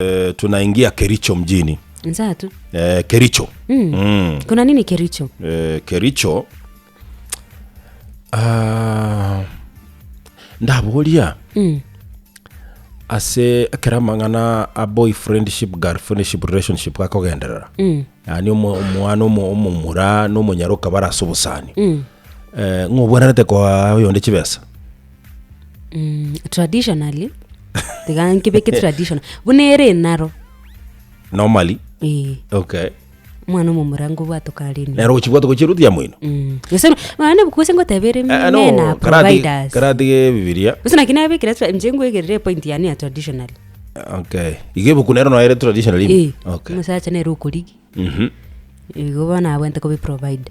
Eh, tunaingia Kericho mjini. Nzatu. Eh, Kericho. Mm. Mm. Kuna nini Kericho? Eh, Kericho ah, ndaboria Mm. ase ekero amang'ana a boyfriendship girlfriendship relationship gakogenderera Mm. yaani omo- omwana omo- omomura na omonyaroka bare ase obosani Mm. eh, ng'o obwenerete koa oyonde chibesa Mm, traditionally tiga nkebeke traditional buna ere enaro Normally. eh, Okay. omwana omomura ngobwatoka are enibo. Nero gochibwata gochia eruti ya moino. Mm. Gose mani gose ngoteba ere Eh, men no, are karati providers. karatige ebibiria. Gose naki nabekire tra inche nkoegerera epoint yane ya traditionally. Okay. Iga ebuku nero noyo ere traditionally ime? Eh, Okay. omosacha nere okorigi. Mhm. Igo bono abwenerete kobi provide.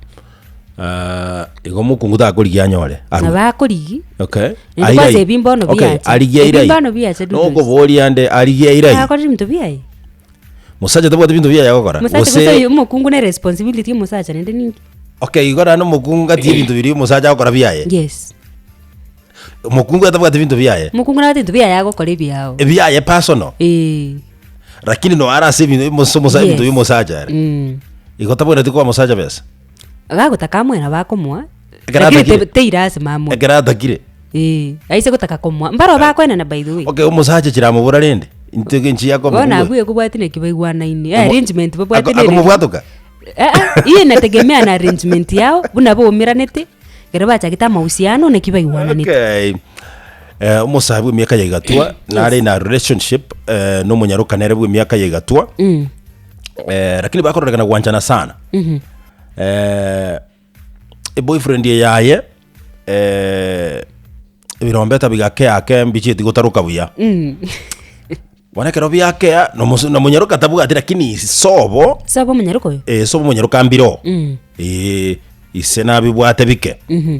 Ah, igo omokungu takorigia anyore arue. Nabo akorigi. Okay. Naende Airai. kwanza ebi mbono Okay, biacha. arigie Ebi airai. mbono biacha dudu. Nokoboria nde arigie airai. Akorire ebinto biaye. Mosacha tabwati binto biaye agokora. Mosacha gose oyo omokungu ne responsibility omosacha naende ninki? Okay, igo naende omokungu ngati ebinto biria omosacha agokora biaye. Yes. Omokungu atabwati binto biaye. Omokungu nabwate ebinto biaye agokora ebiao. Ebiaye personal. Eh. Lakini no are ase ebinto omosa omosa ebinto Yes. bia omosacha ere. Mm. Igo tabwenereti koa omosacha besa. Gagotaka amoe nabo akomoa, Ekero lakini atakire. te- tei lasima amoe. Ekero atakire. Eh, aise gotaka komoa, mbaroo bakoenana by the way. Okay, omosacha chiramobora rende, intwe enchi yako Bono omokungu abwo ekobwati naki baigwanaine, Omo- arrangement babwate Ako- nere- akomobwatoka? Eh, eh, hiyo inategemea na arrangement yao, buna baumeranete, ekero bachagete amahusiano naki baigwananete. Okay. Eh, omosae bw'emiaka ya igatwa nare in a relationship eh, nomonyaroka nere bw'emiaka ya igatwa Mm. eh, lakini bakororekana gwanchana sana Mhm. eh, eboyfriend yaye eh, ebirombeta bigakea ake mbichieti gotaroka buya Mm. bono ekero biakea nomosu- nomonyaroka tabwati lakini sobo Sobo omonyaroka oyo? eh, sobo omonyaroka mbiro Mm. eh, ise nabibwate bike Mhm.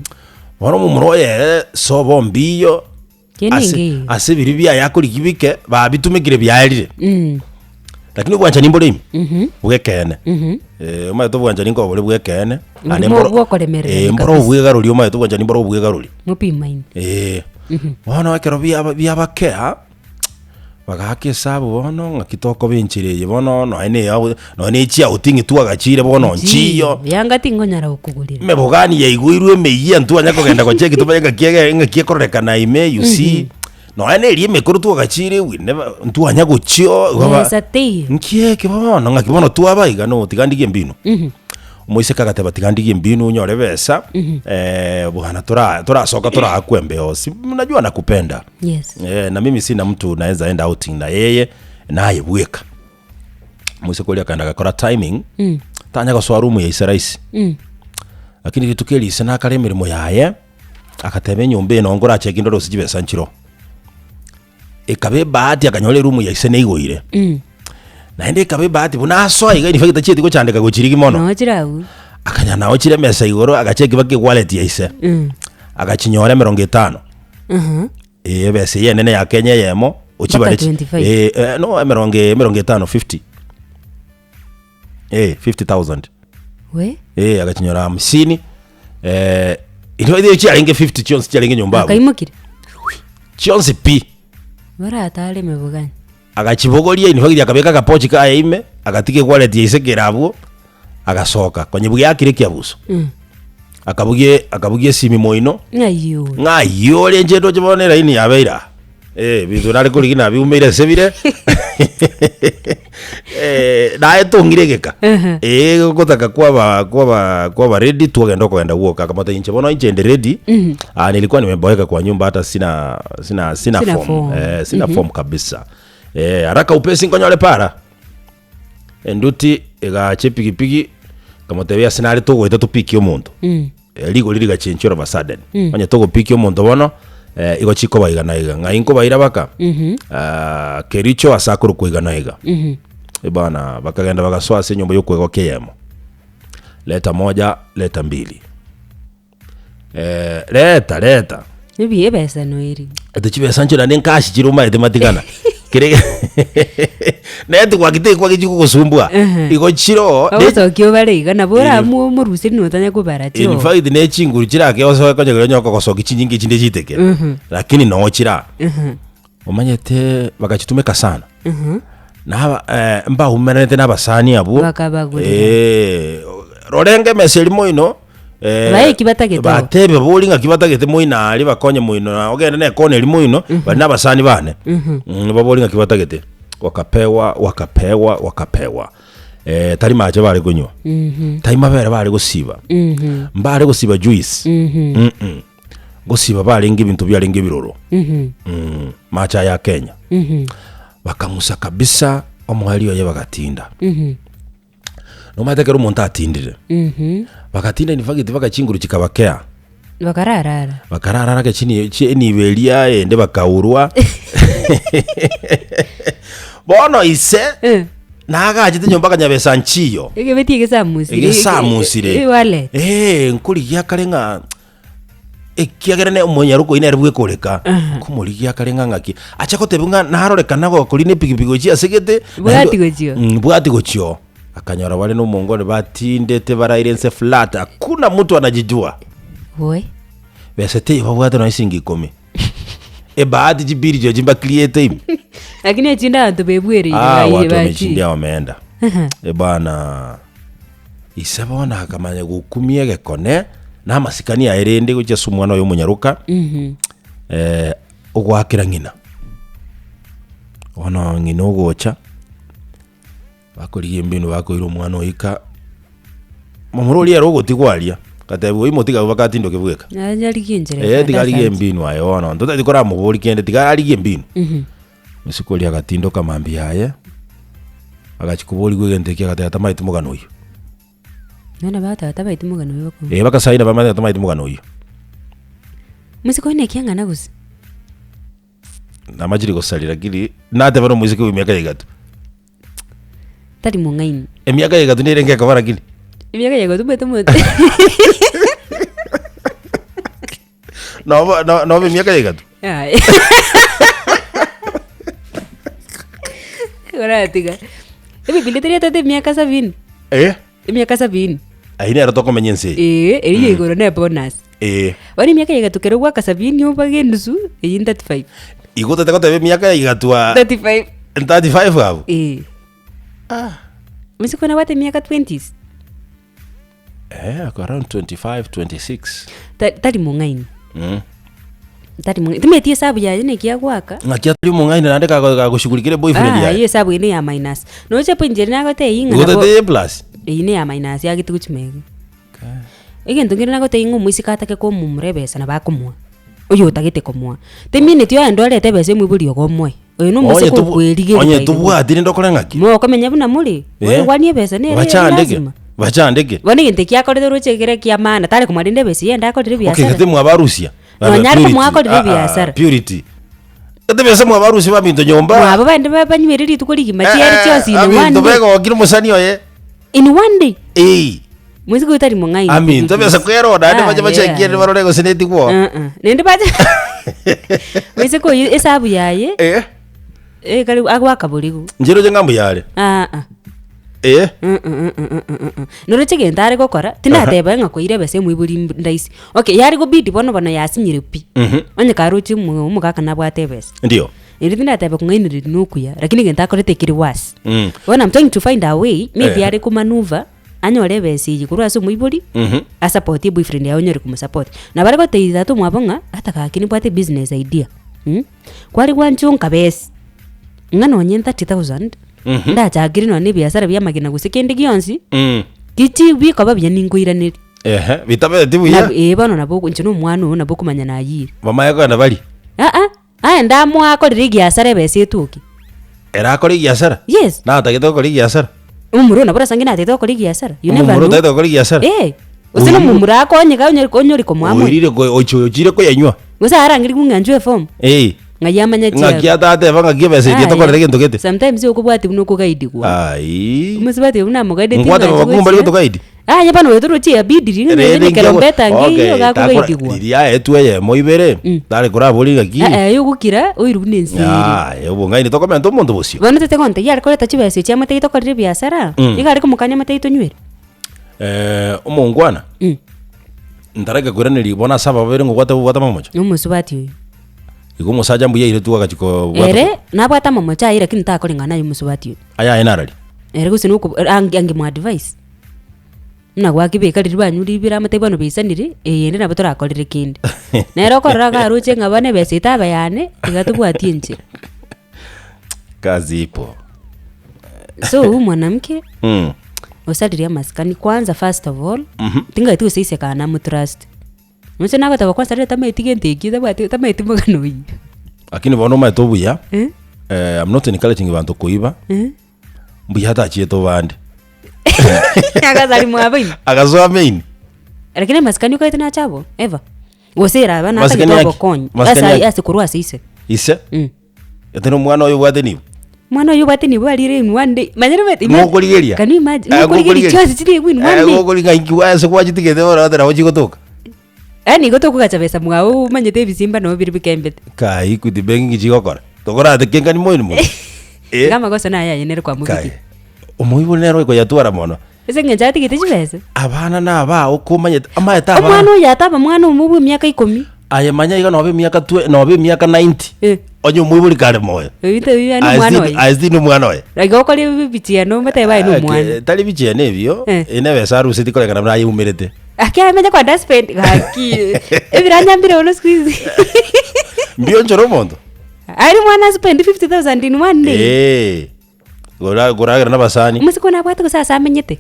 bono omomura oye ere sobo mbiyo Kende ase engiya. ase biria biaye akorigia bike babitumekire biaerire Mm. lakini obwanchani mbore ime Mhm. bw'ekeene Mhm. Eh, omanyete obwanchani nkoba bore bw'ekeene naende Mboro mboro- bwokoremererania eh, mboro kabisa. obwegarori omanyete obwanchani mboro obwegarori Mopimaine. Eh, bono ekero biaba biabakea bagaaka esabu bono ng'aki tokoba enchera eye bono nonya na eyao nonya na echiaoting'i twagachire bono nchiyo. Yanga tingonyara gokogorera. Emebogani yaigweirwe emeyia ntwanya kogenda gocheki tomanye ng'aki ege ng'aki ekororekana ime you see. Nonya na eria emekoro twagachire we never ntwanya gochio igo ba Besa teiyo. nki eke bono ng'aki bono twaba iga no tiga ndigie embinu. Omoiseke agateba tiga ndigie embinu nyore ebesa bwana tora torasoka toraakwe embeo si najua nakupenda. Yes. Eh, na mimi sina mtu naeza enda outing na yeye naye bweka. Omoiseke oria akaenda agakora timing tanya gosoa room ya ise rahisi. Lakini rituko eri ise nakare emeremo yaye. Agateba enyomba eye nonye nkorache ndore gose chibesa nchiroo. Ekaba ebahati akanyora eroom ya ise neigoire. Naende ekaba ebahati buna asoa iga in fact tachieti gochandeka gochirigia mono. Noo chire abwo. Akanyora nao chire emesa igoro agacheki mpaka ewallet ya ise. Agachinyora emerongo etano. Eh, ebesa eye enene ya Kenya eyemo, ochibare Mpaka chi- 25. eh, eh, no emerongo emerongo etano 50. Eh, 50,000. We? Eh, agachinyora hamsini eh, inwe ithio chiarenge 50 chionsi chiarenge nyomba abwo. Akaimokire? Chionsi pi. Baratare emebogani. Agachibogoria in fact akabeka akapochi kaye ime, agatiga ewallet ya ise kere abwo, agasoka. Konya bugia akire ekiabuso. Mm. Akabugia akabugia esimi moino, Ng'ai ore? ng'a ayio ore inche ndoche bono eraini yabeire aa. Eh, binto nare korigia nabiumeire ase bire Eh, naye tong'ire egeka Ehe. Eh, gotaka kwaba kwaba kwaba ready twagenda okogenda gwoka akamotebia inche bono inche ndi ready ah, nilikuwa nimeboeka kwa nyumba hata sina sina sina, Sina form, form. Eh, sina form kabisa eh, haraka upesi nkonyore para enduti egacha epigipigi ekamotebia ase nare togoeta topikie omonto Mm. Eh, rigori rigachenchwa all of a sudden onye togopikia omonto bono eh, igo chikoba iga na iga ng'ai nkobaira baka Ah, kericho ase akorokwa iga na iga Eh, bana bakagenda bagasoa ase enyomba yokoegokia eyemo leta moja leta mbili eh, leta leta Ebi ebesa noeri. Ete chibesa nchio naende nkashi chire omaete matigana kere network tekwaki chikogosumbua igo chiroo ne- Ogosokia obare iga nabo oramue omoruserie notanya kobara in chio. fact ne chinguru chirake osoe konya keria onye kogosokia chinyinga chinde chiteke lakini noo chira omanyete bagachitumeka sana. Naba eh, mbaumeranete na abasani abwo. Bakabagorera. Eh, rorenge emesa eri moino eh, Bae eki batagete oo. batebe bori ng'aki batagete moino aria bakonye moino na ogende na ekona eri moino bari na abasani bane Mm, babori ng'aki batagete wakapewa wakapewa wakapewa eh, tari mache bare konywa tari mabere bare gosiba mbare gosiba juice Mm-mm. Gosiba barenge ebinto biarenge ebiroro mm, mache aya Kenya bakang'usa kabisa omoerio oye bagatinda nomanyete ekero omonto atindire bagatinda in fact mpaka chinguru chikabakea Bakararara. bakararara ake chini chi enibo eria ende bakaurwa bono ise Eh. nagachete nyomba akanyabesa nchiyo Egebeti egesamusire. egesamusire Ewallet. Eh, nkorigia kare ng'a Ekiagera ne omonyaroka oyio nere bwekoreka, nkomorigia akare ng'a ng'aki. Acha gotebia ng'a narorekana gokorina epikipiki gochia ase gete, Bwati gochia oo. Mm, bwati gochia oo. Akanyora bare na omongwana batindete baraire inse flat, hakuna mtu anajijua. Woi. Besa teiyo babwate nonya shilingi ikomi. Ebahati chibiri chio chimbakiriete ime. Lakini echinde abanto bebwereire Ah, baire watu bachi. wamechindia wameenda. Ebana. Ise bono akamanya gokumia egekone na amasikani aye rende gochia ase omwana oye omonyaroka, eh, ogoakera ng'ina. Bono ng'ina ogocha, bakorigia embinu bakoira omwana oye ika, momura oria ere ogotigwa aria, agatebiwa oimotiga abwo bakatindoke bweka. Naye arigie enchera Eh, tiga arigie asanche. embinu aye bono, ntotageti koramoboria kende, tiga arigie embinu. Risuko oria agatindoka mambia yaye, agachia koborigwa egento ekio agateba tamaeti mogano oyio. Nonya bateba tabaeti mogano oyio bakong'u. Eh, bakasaina bamanyete tamaeti mogano oyio. Moiseke oyo naki ang'ana gose? Namachire gosaria lakini nateba na omoiseke bwa emiaka ya igato. Tari mong'aini. Emiaka ya igato nerenge ekoba lakini. Emiaka ya igato omanyete omonto. Nobo no- nobe emiaka ya igato. Yaya. Oratiga. Ebibilia teri etete emiaka sabini. Eh, Emiaka sabini. ayio nero tokomenya ense eye. Ee, eria ya igoro ne bonus. Eh. Bono emiaka ya igato kero gwaka sabini obage enusu, eyio ni 35. Igo otete goteba emiaka ya igato aa 35. 35 abwo? Ee. Moiseke nabwate emiaka twenties. Eh, ako around 25, 26. Ta- tari mong'aini Mm. tari mong'aini timeti esabu yaye neki agoaka Ng'aki atari omong'aini naende kago- kagoshughulikera eboyfriend Ah, yaye. eywo esabu eye neya minus noche point ere nagotebia ng'a Igo nabo otete A plus. eywo neya minus yagete gochia magega. Egento nkere nagotebia ng'a omoiseke atake komomura ebesa nabo akomoa, oyo otagete komoa. Temineti oende orete ebesa emoibori ogo omoe, oyo na Onye omoiseke tobu- okwerigeria onye by the way. tobwati rende okore ng'aki? Mokomenya buna more, Eh? oigwanie ebesa nere Bachandeke, lazima. bachandeke. Bono egento eki akorete oroche ekere kia maana, tare komoa rende ebesa eyio ende akorere Okay, ebiasara. gete mwabarusia. Nonya are Purity. komoa akorire Ah, ah, ebiasara. Purity. Gete besa mwabarusia baminto nyomba. Mwabo bande ba- banywere rituko rigima chieri chionsi in one Aminto day. begokire omosani oye. In one day. Ee. Moiseke oyo tari mong'aini. Aminto besa kwerora naende Ah, bache bachekie yeah. barore gose netigwo. Uh-uh. Naende bache moiseke oyo esabu yaye Eh. eh, kare agoaka borigo. Inche roche ng'a mbuya are. Aa. Eh. Noroche egento are gokora, tindateba ng'a koira ebesa emoibori mb- ndaisi. Okay, yare gobidi bono bono yasinyire pi. Onye karoche omo- omogaka nabwate ebesa. Ndio. Ere tindateba kong'ainereria na okuya, lakini egento akorete ekere worse. Mm. Bono I'm trying to find a way, maybe Eh. are komanuva, anyore ebesa eye korwa ase omoibori, Mhm. asapotie boyfriend yaye onyore komosupport. Nabo are gotebia tata omwabo ng'a, ata gaki nimbwate ebusiness idea, mh, kware gwanchonka besa, ng'a nonye 30000, Mhm. ndachakire nonye na ebiasara bia amagena gose kende gionsi, Mm. kichi bikoba buya ninkoiraneria. Ehe, bitabeti buya. Nabo eh bono nabo inche na omwana oo nabo okomanya nayire. Bamaye kogenda barie. Aa, aye ndamoakorere egiasara ebesa etoke. Ere akore egiasara? Yes. Natagete gokora egiasara? Omomura oyo nabo orasange natagete gokora egiasara, you never Omomura know. otagete gokora egiasara? Eh, gose na Oirire- omomura akonyeka onyore onyore komoa moyo. Oirire ko- ochi ochire koyanywa? Gose arangerie ng'a nchwe eform, Eh. ng'ai amanye Ng'aki chiago. atateba ng'aki ebesa eria tokorere gento gete? Sometimes okobwati buna okogaidigwa. Aii. Omosubati oyo buna amogaideti Nkwateba ng'a bakungu mbari gochia. gotogaidi? Aye bono oyo torochi yabidiri ng'a Rende onye nkiago- kerombeta Okay, nkeiyo takora- gakogaidigwa. riria aetwe eyemo ibere, tare korabori ng'aki. Eh, eh, ogokira oirwe buna ense ere. Yaya, obong'aini tokomenta omonto bosio. Bono tete gontebia are koreta chibesa echi amotebie tokorere ebiasara, Mm. iga are komokania amotebie tonywere. Eh, omongwana, Mm. ntareke koiraneria bono ase aba babere ngobwate obwate mamocho. Nomosubati oyo. Igo omosacha mbuya airetwe agachia kobwata Ere, nabwate amamocho aye lakini takoreng'ana naye omosubati oyo. Ayaye narari? Ere gose noko ange angemoadvise, buna gwakebeka riria banyure ribere amatebe bono baisanire, eyende nabo torakorere kende. Nere okorora iga aroche ng'a bono ebesa eye taba yane, iga tobwati enchera. Kazi ipo. So huyu mwanamke, Mm. osaririe amasikani kwanza first of all, tinganyeti gose ise kana namotrust. Inche nagoteba kwanza rero tamaeti gento ekio tabwati tamaeti mogano oyio. Lakini bono omanyete obuya, Eh? eh, I'm not encouraging banto koiba, Eh? mbuya atachiete obande. Agasari mwabo ime. Agasoa main. Lakini amasikani okaete nache abwo, ever. Gose eraba Masikani natagete aki? obokonyi. Masikani Ase aki? ase korwa ase ise. Ise, Mm. ete nomwana oyo obwate nibo. Mwana oyo obwate nibo arire in one day. Manyire omanyete ima- Ngokorigeria. Can you imagine? Eh, Ngokorigeria ngokorigeria. chionsi chirigwe in one Eh, day. ngokoriga inki ase gwachitigete bono ate nabo chigotoka. Yaani igo tokogacha besa mwao omanyete ebisimba nabo bire bikembete. Kai Equity Bank inki chigokora? Tokorate kengani moino mono. Eh. Iga amagoso naye aye nere kwamobikia. Kai. Omoibori nere okoyatwara mono. Ase eng'encho atigete chibesa. Abana na abao komanyete amaete abana. Omwana oyo ataba mwana omo bwa emiaka ikomi. Aye manya iga nobe emiaka twe nobe emiaka 90. Eh. Onye omoibori kare moyo. Oyio tabi yaani Aye omwana still- oye. aye still nomwana oye. Like okore ebichieno omotebe aye Ah, nomwana. ke- tari bichieno ebio, Eh. ene ebesa aruseti korekana buna ayeumerete. Aki amenye kwa dustbin gaki ebiranya mbire bono siku hizi. Mbionchore omonto. Aye mwana spend 50,000 in one day. Eh. Gora goragera na abasani. Omosike one abwate gose ase amenyete.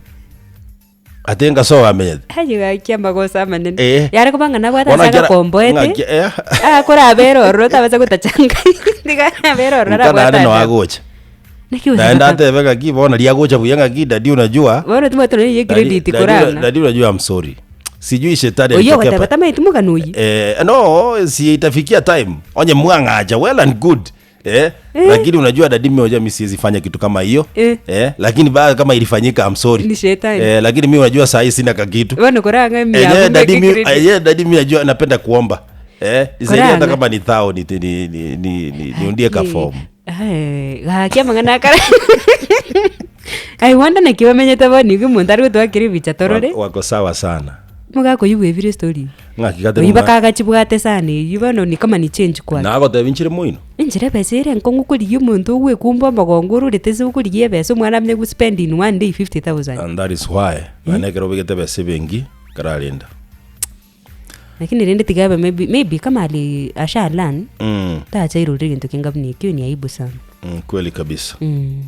Ate ngasoa amenyete. Aye gaki amagoso amanene. Eh. Yare koba ng'a nabwate Bono ase ekero- agakomboete. ng'aki- eh. Akorabera ororo tabasa gotachanga. Tiga arabere ororo Nka arabwate naende no adabu. agocha. Naki gose Naende baka- atebe ng'aki bono riagocha buya ng'aki daddy unajua. Bono timwete nonya ye Daddy- credit daddy- korana. Daddy unajua I'm sorry. Sijui shetani Oyio alitokea ogoteba pa- tamaeti mogano oyio. Eh, no, si itafikia time. Onye mwang'acha well and good. Eh, lakini unajua daddy mimi unajua mimi siwezi fanya kitu kama hiyo. Eh. Eh, lakini baa kama ilifanyika I'm sorry. Ni shetani. Eh, lakini mimi unajua saa hii sina kakitu. Bono korang'a Enyewe emiabu daddy mbeke mimi credit. enyewe daddy mimi najua napenda kuomba. Eh, nisaidie hata Korang'a. kama ni thao ni ni ni ni, ni, niundie ka form. Eh, gaki amang'ana akare I wonder naki bamenyete bono iga omonto are gotwakera ebicha torore Wako, wako sawa sana. mogakoigwa ebire story Ng'aki gati Oyio ng'a- bakagachibwate sana eyio bono ni kama ni change kwake. Nagotebia nchire moino. Enchera ebesa ere enkong'u korigia omonto ogwekumba omogongo ororete ase okorigia ebesa omwana amenye gospend in one day 50,000. And that is why naende ekero obegete ebesa ebenki kararenda. Lakini rende tiga abe maybe maybe kama ali asha learn Mm, tacha airorere egento kenge buna ekio ni aibu sana. mm, kweli kabisa. Mm.